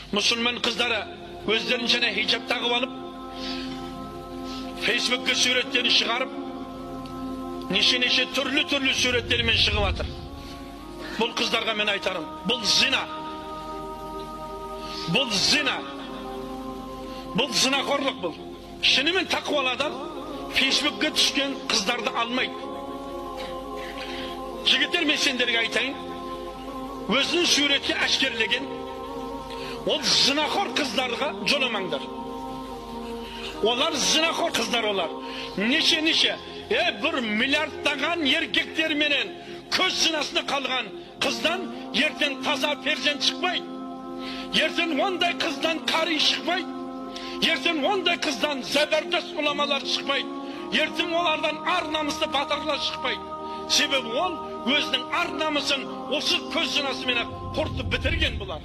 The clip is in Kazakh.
Мұсылман қыздары өздерін жаңа хиджаб тағып алып, фейсбукке суреттерін шығарып, неше-неше түрлі-түрлі суреттермен шығып жатыр. Бұл қыздарға мен айтарым, бұл зина. Бұл зина. Бұл зинақорлық бұл. Шынымен тақуалы адам фейсбукке түскен қыздарды алмайды. Жігіттер, мен сендерге айтайын, өзінің суретке әшкерелеген ол зинақор қыздарға жоламаңдар. Олар зинақор қыздар олар. Неше-неше, бір миллиардтаған еркектерменен көз зинасына қалған қыздан ертең таза перзент шықпайды. Ертең ондай қыздан қари шықпайды. Ертең ондай қыздан зәбәрдәс ұламалар шықпайды. Ертең олардан ар намысты батырлар шықпайды. Себебі ол өзінің ар намысын осы көз зинасымен құртып бітірген бұлар.